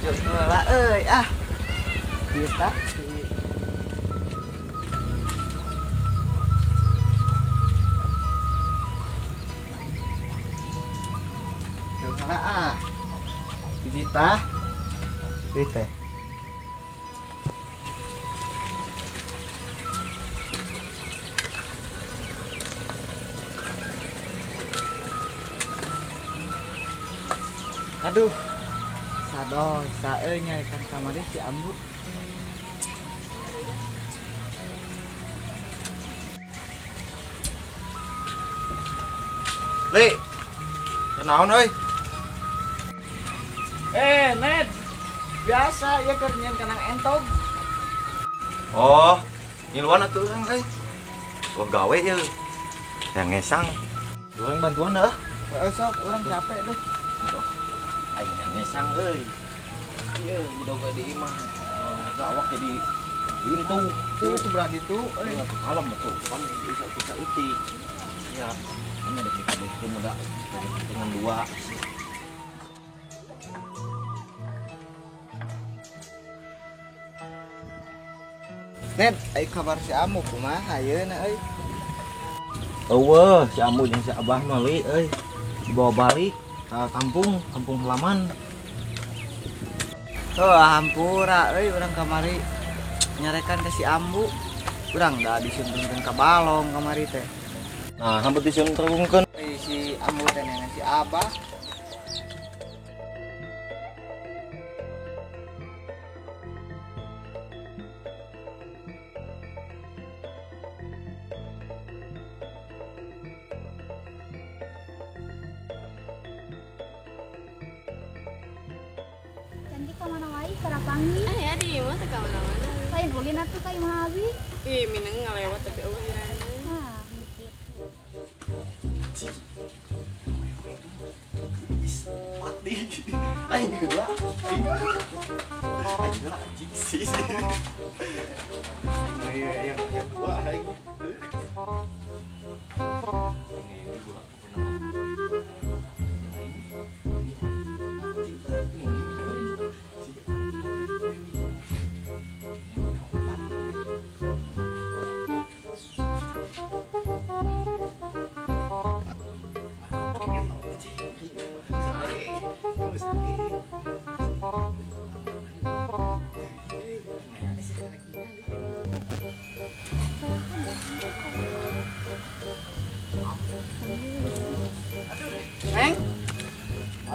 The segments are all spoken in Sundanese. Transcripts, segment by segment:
Heula euy ah. Kita si Heula ah. Kita teh. Aduh, sado sae nyarekan kamari si Ambu. Li, kenaon euy? Ned, biasa ya keur nyian kanang entog. Oh, ngiluan atuh urang euy. Wah gawe ieu. Yang ngesang. Urang bantuan dah. Heeh sok, urang capek deh. Aing yang ngesang euy. Ieu didoga di imah. Gawak jadi lintu. Tuh sebelah ditu euy. Kalem atuh, kan bisa utik. Ya, ini ada kita deh muda dengan dua. Ned, ai kabar si Amu kumaha ayeuna euy? Eueuh, si Amu jeung si Abah mah li euy. Dibawa balik ke kampung, kampung halaman. Oh, hampura euy urang kamari nyarekan ke si Ambu. Urang da disuntunkeun ka balong kamari teh. Nah, hampir disuntunkeun si Ambu teh neangan si Abah. Cantik ka mana wae karapangi? Ah ya di imah teh ka mana-mana. Lain ulin atuh ka imah abi. Ih, mineng ngalewat tapi eueuh irana. Ah, mikir. Mati. Aing heula. Aing heula anjing sih. Aing yang dua aing. Ini dua. Neng,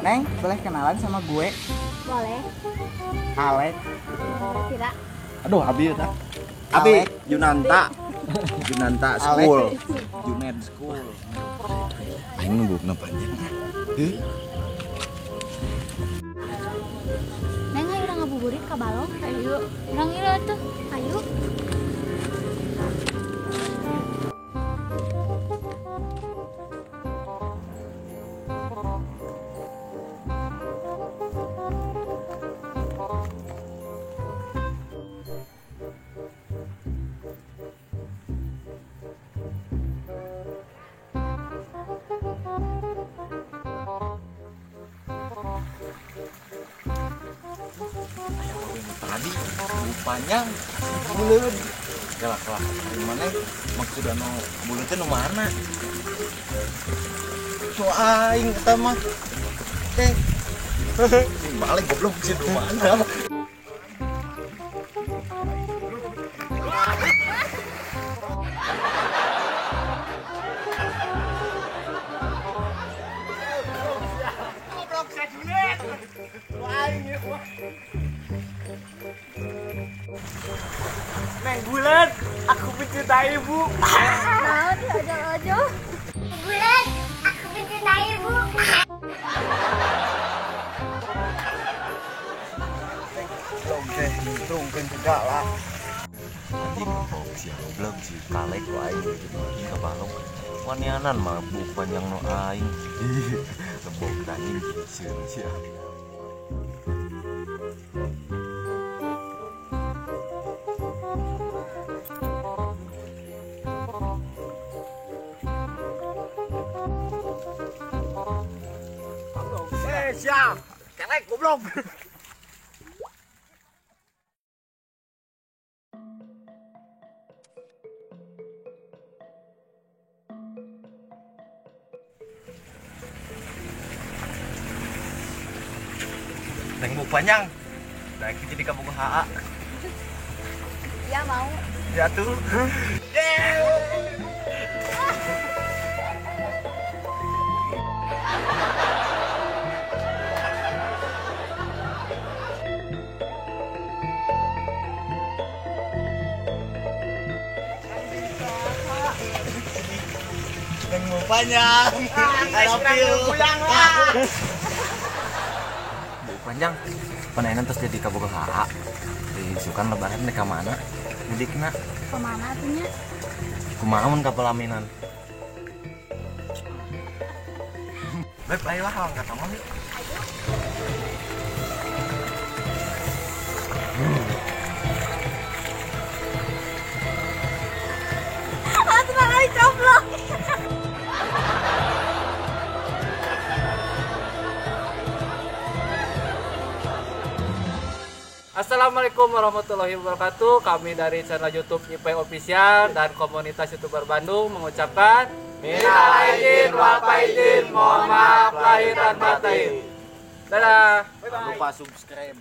Neng, boleh kenalan sama gue? Boleh. Alek. Tidak. Aduh, Abi ya. Abi, Junanta. Junanta School. Junet School. Aing nunggu panjang. Heuh. Neng, ayo urang ngabuburit ka balong. Ayo. Urang ieu atuh. Ayo. Tadi panjang buleud kelak-kelak mana maksudna nu buleud teh nu mana so aing eta mah teh balik goblok sih nu mana. Goblok sajunet nu aing ieu. Neng bulan, aku mencintai ibu. Nah, ojo-ojo. Bulan, aku mencintai ibu. Belum teh, nyuntrungkeun segala. Anjing goblok sih, goblok sih. Kalek ku aing gitu ka balong. Wanianan mah buk panjang nu aing. Lebok anjing sieun sia. Siap, kelek goblok. Neng buuk panjang. Daek jadi kabogoh AA. Ya mau. Ya tuh. Neng buuk panjang. I love you. Buuk panjang. Panaenan terus jadi kabogoh AA. Isukan lebaran dek ka mana? Mudikna. Ka mana atuh nya? Kumaha mun ka pelaminan? Beb, ayo lah ka tongol yuk. Ayo. Atuh aing coplok. Assalamualaikum warahmatullahi wabarakatuh. Kami dari channel YouTube IP Official dan komunitas YouTuber Bandung mengucapkan minal aidin wal faizin, mohon maaf lahir dan batin. Dadah. Jangan lupa subscribe.